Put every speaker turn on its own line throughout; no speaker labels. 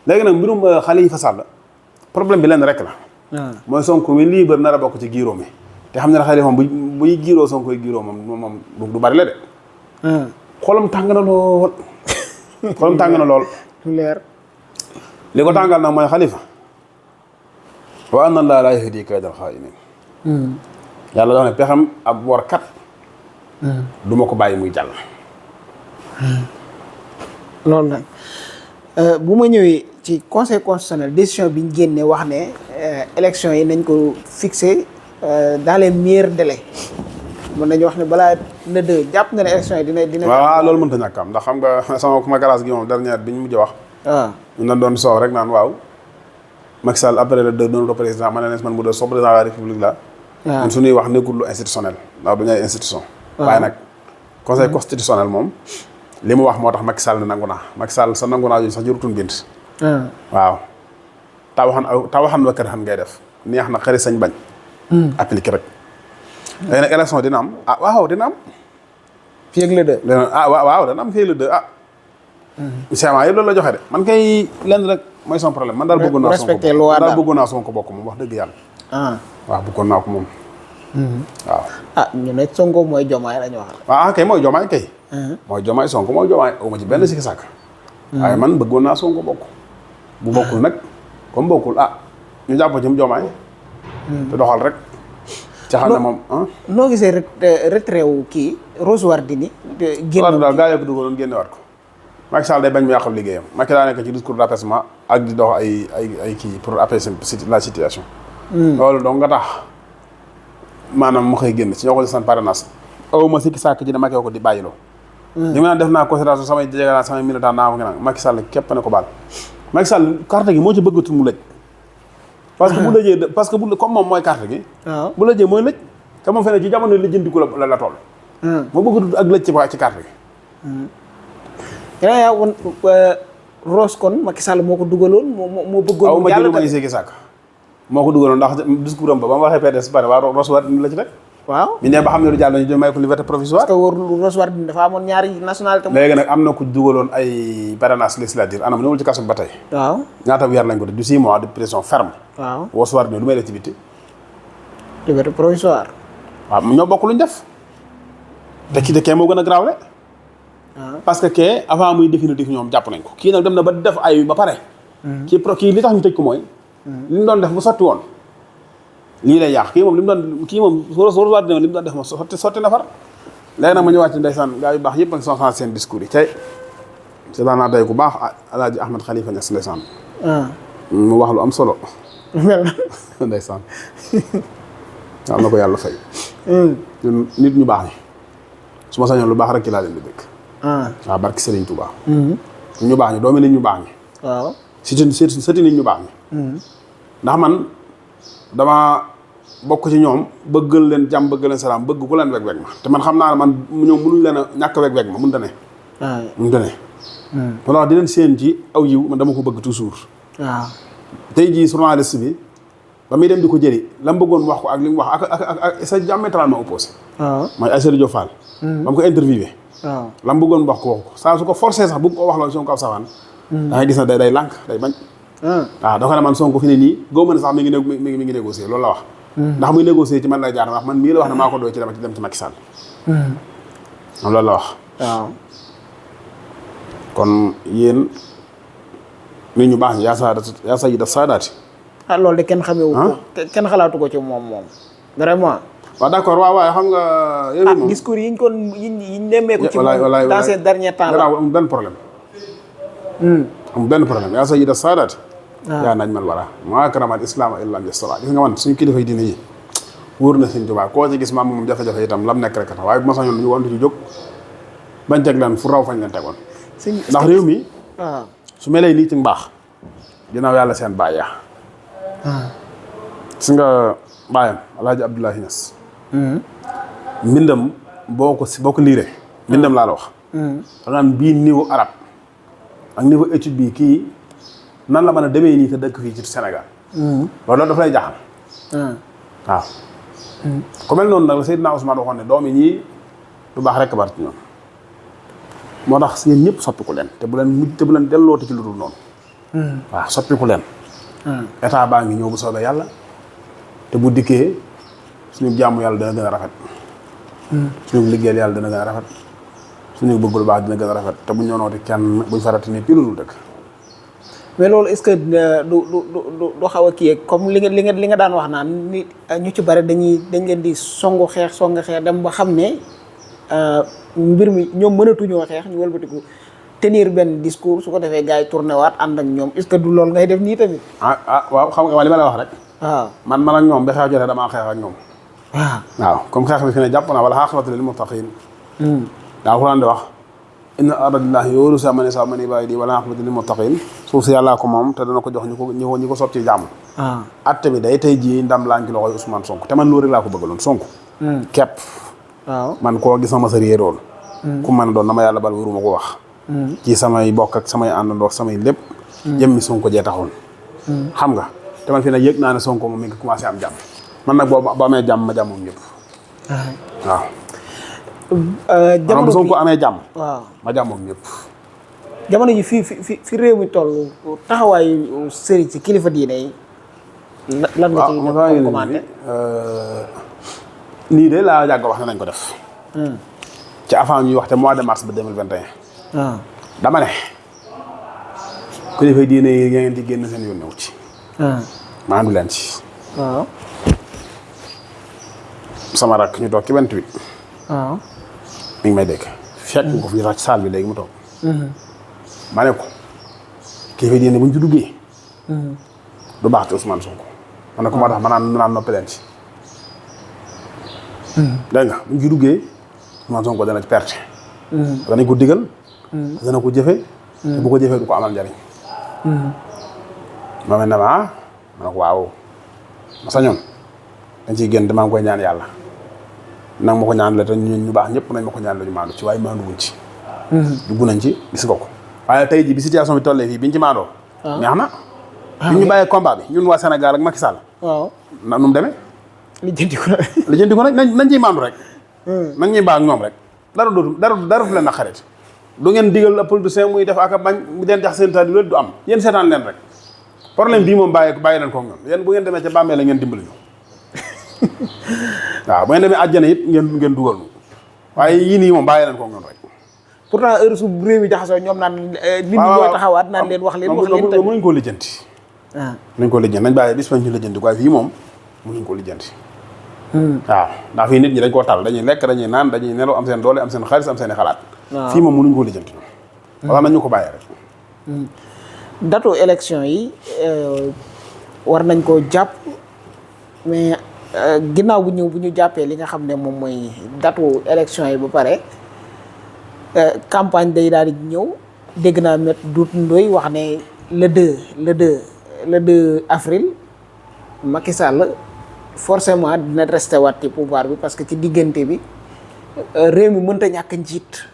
léegi nag mbirum Khalifa Sall problème bi lenn rek la. mooy Sonko mi libre nar a bokk ci giiroo mi te xam ne ne Khalifa moom buy giiroo Sonko giiroo moom du bari la de. xolam tàng na lool. xolam tàng na lool.
leer.
li ko tàngal nag mooy Khalifa. wa anna Allaaha laa yahdii kaydal xaa'iniin. yàlla dafa ne pexam ab workat. du ma ko bàyyi muy jàll.
loolu nag bu ma ñëwee ci conseil constitutionnel décision bi ñu génne wax ne élection yi nañ ko fixé dans les meilleurs délais mën nañu wax ne balaa le 2 jàpp nga ne élection yi dina.
waaw loolu mënut a ñàkk am ndax xam nga sama classe gi moom dernière bi ñu mujj wax.
waaw
ñu na doon soow rek naan waaw. Macky Sall après le 2 doon ko président man ne man mu doon soo président de la république la. waaw ñun suñuy wax nekkul lu institutionnel ndax du ñu ay institution. waaye nag conseil constitutionnel moom. li mu wax moo tax Macky Sall ne nangu naa Macky Sall sa nangu naa yooyu sax jurutul bind. waaw. tawaxan wa kër xan ngay def neex na xëri sañ bañ. appliqué rek. léegi nag élection dina am waaw dina am.
fii ak le 2.
waaw dana am fii le 2 CMA yëpp loolu la joxe de man kay lenn rek mooy son problème man daal bëggoon naa
respecté loi daal
bëggoon naa Sonko bokk moom wax dëgg yàlla. waaw bëggoon naa ko moom. waaw.
ñu ne Sonko mooy Jomaay la ñu wax.
waaw kay mooy Jomaay kay. mooy Jomaay Sonko mooy Jomaay aw ma ci benn sikki sàkk. waaye man bëggoon naa Sonko bokk. bu bokkul nag comme bokkul ñu jàpp ci Jomaay. te doxal rek. ca xam ne moom
noo gisee retrait wu kii Rose Wardini.
génn daal gaa yi ko dugaloon génne war ko. Macky Sall day bañ mu yàqal liggéeyam Macky daa nekk ci discours d'apaisement ak di dox ay kii pour apaiser la situation. loolu donc nga tax maanaam mu xëy génn ci ñoo ko san parrainage aw ma sikki sàkk ji ne Macky ko di bàyyiloo. ñu ngi naan def naa considération samay jege naa samay militant naa ko ngi naan Macky Sall képp ne ko baal. Macky Sall carte gi moo ci bëggatul mu lëj. parce que bu lëjee parce que bu comme moom mooy carte gi. waaw bu lëjee mooy lëj. te moom fene ci jamono lijjantiku la toll. moo bëggatul ak lëj ci carte gi.
yaa woon Rose kon Macky Sall moo ko dugaloon moo bëggoon.
mu jàll tamit gisee sàkk moo ko dugaloon ndax discours am ba mu waxee PDS pare waa Rose Wardini la ci rek. waaw bi ne ba xam ne du jàll ñu may ko liberté provisoire.
parce que Rose Wardini dafa amoon ñaari nationalité.
léegi nag am na ku dugaloon ay parrainage législatif anam newul ci kaso ba tey.
waaw
ñaata weer lañ ko def du 6 mois de prison ferme.
waaw
Rose Wardini lu may def ci biti.
liberté provisoire.
waaw ñoo bokk luñ def. te kii de kee moo gën a grave. parce que kee avant muy définitif ñoom jàpp nañ ko kii nag dem na ba def ay ba pare. kii li tax ñu tëj ko mooy. li mu doon def bu sotti woon. lii lay yàq kii moom li mu doon kii moom Rose Wardini li mu doon def moom sotti na far. léegi nag ma ñëwaat ci ndeysaan gaa yu baax yëpp ak son seen discours yi tey. c'est daanaa day ku baax Alaaji Ahmed Khalifa Niass ndeysaan. mu wax lu am solo. ndeysaan. am na ko yàlla fay. ñun nit ñu baax ñi. su ma sañoon lu baax rek ci laa leen di dëkk. waaw barki Serigne Touba. ñu baax ñi doomi nit ñu baax ñi. waaw sëti nit ñu baax ñi. ndax man dama bokk ci ñoom bëggal leen jàmm bëggal leen salaam bëgg ku leen weg ma te man xam naa ne man ñoom mënuñ leen a ñàkk weg ma mënta ne. mënta ne. loolu di leen séen ci aw yiw man dama ko bëgg toujours. waaw tey jii journaliste bi ba muy dem di ko jëli la mu bëggoon wax ko ak li mu wax ak sa diamétralement opposé. waaw mooy Aïssatou Diop Fall. ba mu ko interviewé. waaw la mu bëggoon wax ko saa su ko forcé sax bu ko wax loolu Sonko ab safaan. da ngay gis ne day lànk day bañ. waaw da ko ne man Sonko fi ne nii góob ma ne sax mi ngi négocier loolu la wax. ndax muy négocier ci man lay jaar wax man mii la wax ne maa ko doy ci dem ci Macky Sall. loolu la wax. waaw. kon yéen nit ñu baax ñi yaa sayyida saadaati.
loolu de kenn xamee wu ko. kenn xalaatu ko ci moom vraiment.
waaw d'accord waaye xam nga. yéen moom
discours yi ñu nemmeeku ci moom dans ces derniers temps là.
amul benn problème. amul benn problème yaa sayyida saadaati. yaa najmal wara maa akramal islaama illa man yastara gis nga man suñu kilifa yi diine yi wóor na Sëñ Tuubaa koo ci gis maam moom jafe-jafe itam lam nekk rek tax waaye bu ma sañoon ñu wantu ci jóg bañ teg leen fu raw fañ leen tegoon. ndax réew mi. su melee nii ci mbaax ginnaaw yàlla seen baay yaa. gis nga baayam Alaaji Abdoulaye Niass. mbindam boo ko liiree. mbindam laa la wax. da naan bii niveau arabe ak niveau étude bii kii nan la mën a demee nii te dëkk fii ci Sénégal. loolu dafa lay jaaxal. waaw. ku mel noonu nag la Seydina Ousmane waxoon ne doom yi ñii lu baax rek bar ci ñoom. moo tax yéen ñëpp soppiku leen te bu leen dellooti ci lu dul noonu. waaw soppiku leen. état baa ngi ñëw bu soobee yàlla te bu dikkee suñu jàmm yàlla dana gën a rafet. suñu liggéeyal yàlla dana gën a rafet. suñu bëgg lu baax dina gën a rafet te buñ ñëwoon kenn buñ farati ni pii lu dëkk.
mais loolu est-ce que du xaw a kii comme li nga daan wax naan ni ñu ci bari dañ leen di songu xeex dem ba xam ne mbir mi ñoom mënatuñoo xeex ñu wëlbatiku tenir benn discours su ko defee gars yi tourné waat ànd ak ñoom est-ce que du loolu ngay def nii tamit.
waaw xam nga li ma la wax rek.
waaw
man ak ñoom ba xeex jotee damaa xeex ak ñoom. waaw comme xeex bi fi ne jàpp naa wala aqibatu lil muttaqiin. daa ko daan di wax. inna arda lillahi yurithuha man yashaa min ibaadihi wal aqibatu lil muttaqiin suuf si yàllaa ko moom te dana ko jox ñi ko soob ci jàmm. atte bi day tey jii ndam laa ngi ci loxoy Ousmane Sonko te man loolu rek laa ko bëggaloon Sonko. képp. waaw man koo gis ma sa réeroon. ku mën a doon na ma yàlla bal wuruma ko wax. ci samay bokk ak samay àndandoo samay lépp. jëmmi Sonko jee taxoon. xam nga te man fii nag yëg naa ne Sonko moom mi ngi commencé am jàmm. man nag boo amee jàmm ma jàmmoom ñëpp. waaw. jamono bi Sonko amee jàmm. waaw ma jàmmoom ñëpp.
jamono ji fi réew mi toll taxawaayu sëriñ si kilifa diine yi. lan nga ci commenté.
nii de laa yàgg wax ne nañ ko def. ci avant ñuy wax te mois de mars ba 2021. dama ne. kilifa diine yi ngeen di génn seen yoon newu ci. ma andu leen ci.
waaw.
sama rakk ñu toog ci 28.
waaw.
mi ngi may dégg. fekk nga ko fi ñu tax ci salle bi léegi mu toog. ma ne ko. kilifa diine bu ñu ci duggee. du baax ci Ousmane Sonko. ma ne ko moo tax ma naan noppi leen ci. dégg nga bu ñu ci duggee Ousmane Sonko dana ci perte. danañ ko digal. dana ko jëfe. te bu ko jëfee du ko amal njariñ. ma mel ne ma ne ko waaw. ma sañoon dañ ciy génn damaa ngi koy ñaan yàlla. nag ma ko ñaan la te ñu baax ñëpp nañ ma ko ñaan la ñu maandu ci waaye maandu wuñ ci. dugg nañ ci gis nga ko. waaye tey jii bi situation bi tollee fii biñ ci maandoo. neex na. bi ñu bàyyee combat bi ñun waa Sénégal ak Macky Sall. waaw na nu mu demee. lijjanti ko nag nañ ciy maandu rek. nañ ñuy baax ak ñoom rek. dara du leen a xarit. du ngeen digal la politicien muy def ak a bañ mu den jax seen taal loolu du am yéen seetaan leen rek. problème bii moom bàyyi leen ko ak ñoom yéen bu ngeen demee ca bàmmee la ngeen dimbali ñu. waaw bu ngeen demee àjjana it ngeen dugal ñu. waaye yii nii moom bàyyi leen ko ak ñoom rek.
pourtant heure su réew mi jaxasoo ñoom naan. nit ñi ñooy taxawaat naan leen wax leen tamit
mënuñ koo lijjanti. mënuñ koo lijjanti nañ bàyyi bis ñu lijjanti waaye fii moom mënuñ koo lijjanti. waaw ndax fii nit ñi dañ koo tal dañuy lekk dañuy naan dañuy nelaw am seen doole am seen xaalis am seen i xalaat. fii moom mënuñ koo lijjanti. wala nañ ñu ko bàyyi rek.
datu élection yi war nañ koo jàpp mais ginnaaw bu ñu jàppee li nga xam ne moom mooy datu élection yi ba pare campagne day daal di ñëw dégg naa met Doudou Ndoye wax ne le 2 avril Macky Sall forcément dina resté waat ci pouvoir bi parce que ci diggante bi réew mi mënta ñàkk njiit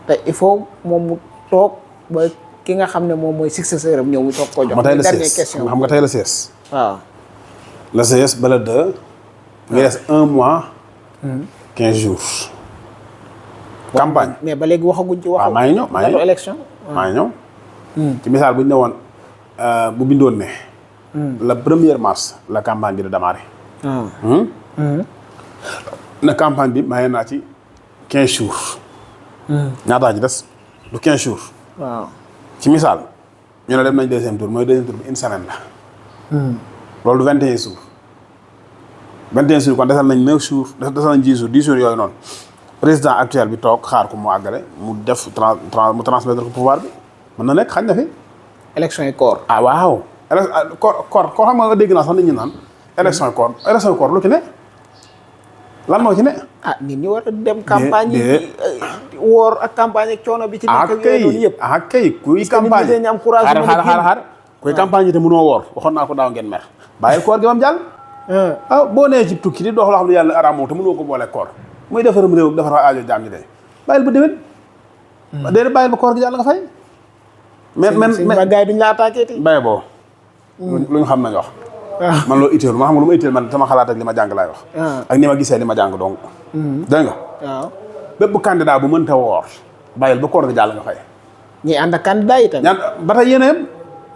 te il faut moom mu toog ba ki nga xam ne moom mooy successeur am ñëw mu toog ko jox. dernière question
xam nga tey la 16.
waaw.
la 16 ba le 2. mu des 1 mois. 15 jours. campagne
mais ba léegi waxaguñ ci.
waaw maa ngi ñëw maa ngi
élection.
maa ngi ñëw. ci misaal bu ñu ne woon bu bindoon ne. le 1er mars la campagne bi di démarrer. na campagne bi maye naa ci 15 jours. ñaataa ci des du 15 jours.
waaw
ci misaal ñu ne dem nañ deuxième tour mooy deuxième tour bi une semaine la. loolu du 21 jours. 21 jours kon desal nañ 9 jours desal nañ 10 jours 10 jours yooyu noonu président actuel bi toog xaar ko mu àggale mu def mu transmettre ko pouvoir bi mën na nekk xañ na fi.
élection yi koor.
ah waaw. koor xam nga dégg naa sax nit ñi naan. élection yi koor lu ci ne. lan moo ci ne.
ah nit ñi war a dem campagne yi woor ak campagne ak coono bi ci nekk yooyu noonu yëpp
kay kuy campagne
ñu am courage
xaar kuy campagne yi te mënoo woor waxoon naa ko daaw ngeen mer bàyyi koor gi mam jàll boo nee ci tukki di dox loo xam ne yàlla araamoo te mënoo ko boole koor muy defaram réew defar aajo jaam ñi de bàyyil ba déwén déedéet bàyyil ba koor gi jàll nga fay
mais gars yi duñ la attaqué ti
baye boo lu ñu xam nañ wax man loolu itteelu ma xam nga lu ma itteel man sama xalaat ak li ma jàng laay wax ak ni ma gisee li ma jàng donc dégg nga
waaw
bépp candidat bu mënta woor bàyyil ba koor gi jàll nga fay
ñi ànd ak candidat yi tamit
ñaan ba tey yéen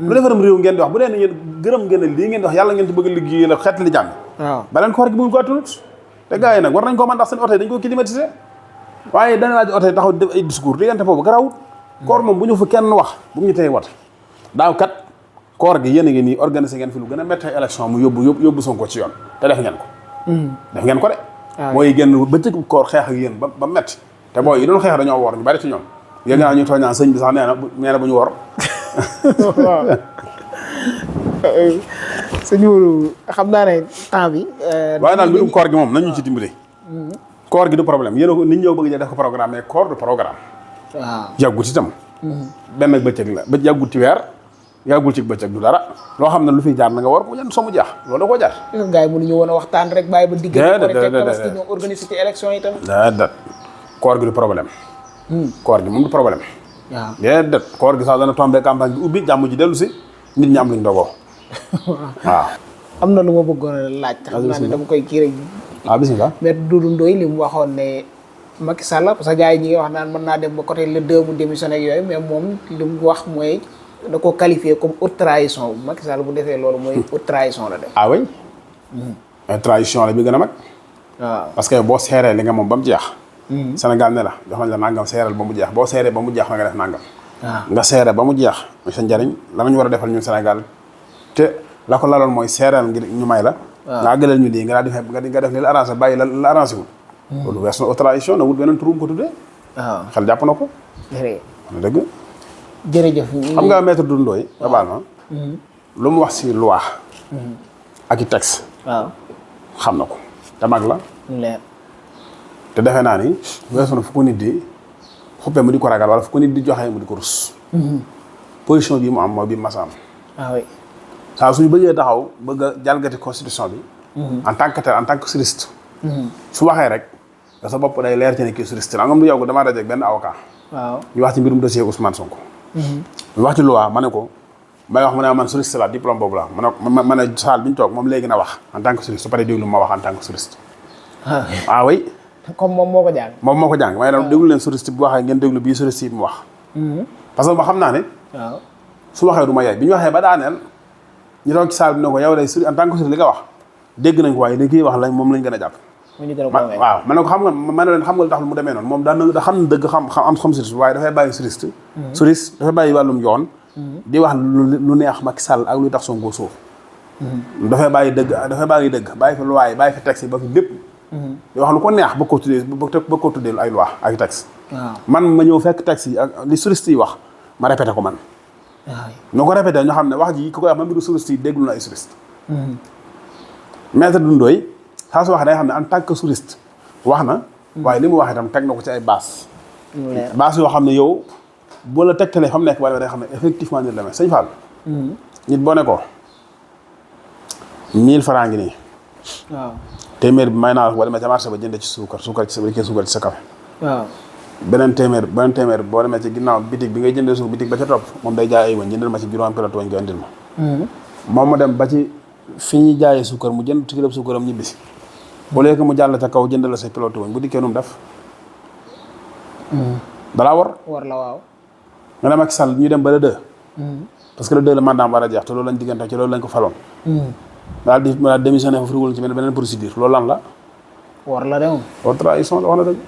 lu defaram réew ngeen di wax bu dee ne yéen gërëm ngeen ne lii ngeen di wax yàlla ngeen ci bëgg a liggéey la xeet li jàmm
waaw
baleen koor gi bu ñu ko attanut te gars yi nag war nañ koo mën ndax seen oto yi dañ ko climatisé waaye dana laaj oto yi taxaw def ay discours diggante boobu garawut koor moom bu ñu fa kenn wax bu mu ñu tey wat daaw kat koor gi yéen a ngi nii organisé ngeen fi lu gën a métti élection mu yóbbu Sonko ci yoon te def ngeen ko def ngeen ko de mooy génn bëccëg koor xeex ak yéen ba métti te booy yi doon xeex dañoo woor ñu bari ci ñoom yéen naa ñu tooñaan sëñ bi sax nee na bu ñu wor
waaw sëñ Mourou xam naa ne temps bi
waaye daal mbirum koor gi moom nañu ci dimbali koor gi du problème yéen ko nit ñëw bëgg def ko programme mais koor du programme
waaw
yàggut itam benn ak bëccëg la yàggut ci weer yàggul ci bëccëg du dara loo xam ne lu fi jaar na nga war ko yan somu jaax loolu da koo jaar
gars yi mënuñu woon a waxtaan rek bàyyi ba diggante parce que ñoo organisé ci élection yi tamit
déedéet koor gi du problème koor gi moom du problème
waaw
déedéet koor gi sax dana tombé campagne bi ubbi jàmm ji dellu si nit ñi am luñ dogoo waaw
am na lu ma bëggoon a laaj xam naa ne dama koy kii rek
waaw bismillah
mais Doudou Ndoye li mu waxoon ne Macky Sall parce que gars yi ñi ngi wax naan mën naa dem ba côté le 2 mu démissionné ak yooyu mais moom li mu wax mooy da ko qualifié comme haute trahison Macky Sall bu defee loolu mooy haute trahison la def
ah oui trahison la bi gën a mag
waaw
parce que boo seeree li nga moom ba mu jeex Sénégal ne la jox nañ la nangam seeral ba mu jeex boo seeree ba mu jeex na nga def nangam nga seere ba mu jeex mooy sa njariñ la nañu war a defal ñun Sénégal te la ko laloon mooy seeral ngir ñu may la nga àggaleel ñu lii nga daal di nga def li la arrangé bàyyi la arrangé wul loolu wees na haute trahison na wut beneen turum ko tuddee
waaw
xel jàpp na ko na dëgg
jërëjëf
xam nga maître Doudou Ndoye nga baal ma lu mu wax si loi ak i texte
waaw
xam na ko te mag la
leer
te defe naa ni weesu na fu ko nit di xuppee mu di ko ragal wala fu ko nit di joxee mu di ko rus position bii mu am mooy bii masa am
ah oui
saa suñu bëggee taxaw bëgg a jalgati constitution bi en tant que tel en tant que juriste su waxee rek da sa bopp day leer ci ne kii juriste la ngam du yow damaa dajeeg benn avocat
waaw
ñu wax ci mbirum dossier Ousmane Sonko ñu wax ci loi ma ne ko may wax mu ne man juriste la diplôme boobu la ma ne saal bi ñu toog moom léegi na wax en tant que juriste su paree déglu ma wax en tant que juriste ah oui
comme moom moo ko jàng
moom moo ko jàng may nag déglu leen juriste bu waxee ngeen déglu bii juriste yi mu wax parce que ma xam naa ne
waaw
su waxee du ma yaay bi ñu waxee ba daaneel ñu toog ci saal bi ne ko yow day en tant que juriste li nga wax dégg nañ ko waaye li kii wax lañ moom lañ gën a jàpp waaw ma ne ko xam nga ma ne leen xam nga lu tax mu demee noonu moom daan da xam na dëgg xam juriste waaye dafay bàyyi juriste juriste dafay bàyyi wàllum yoon di wax lu neex Macky Sall ak luy tax Sonko suuf dafay bàyyi dëgg bàyyi fi loi yi bàyyi fi texte yi ba fi lépp di wax lu ko neex ba ko tuddee ay loi ak texte man ma ñëw fekk texte yi ak li juriste yi wax ma répété ko man noo ko répété ñoo xam ne wax ji ku koy wax ma mbiru juriste yi déglu na ay juriste maître Doudou Ndoye saa su waxee day xam ne en tant que juriste wax na waaye li mu wax itam teg na ko ci ay base yoo xam ne yow boo la tegtalee fa mu nekk wala day xam ne effectivement ni la demee sëñ Fall nit boo ne ko 1000 francs ngi nii
waaw
téeméer bi may naa la boo demee ca marché ba jënd ci suukar ci sa café
waaw
beneen téeméer boo demee ci ginnaaw bitig bi ngay jëndee suuf bitig ba ca topp moom day jaay ay wëñ jëndal ma ci juróom pilote wëñ nga indil ma moom mu dem ba ci fi ñuy jaayee suukar mu jënd kilo suukaram ñibbisi au lieu que mu jàll ca kaw jëndal la say pilote wëñ bu dikkee nu mu def dalaa war
la waaw
nga dem ak Sall ñu dem ba le 2 parce que le 2 la mandat war a jeex te loolu lañ diggante ci loolu lañ ko faloon daal di démissionné fa friwul ci beneen procédure loolu lan la
war la de moom
war trahison la wax na dëgg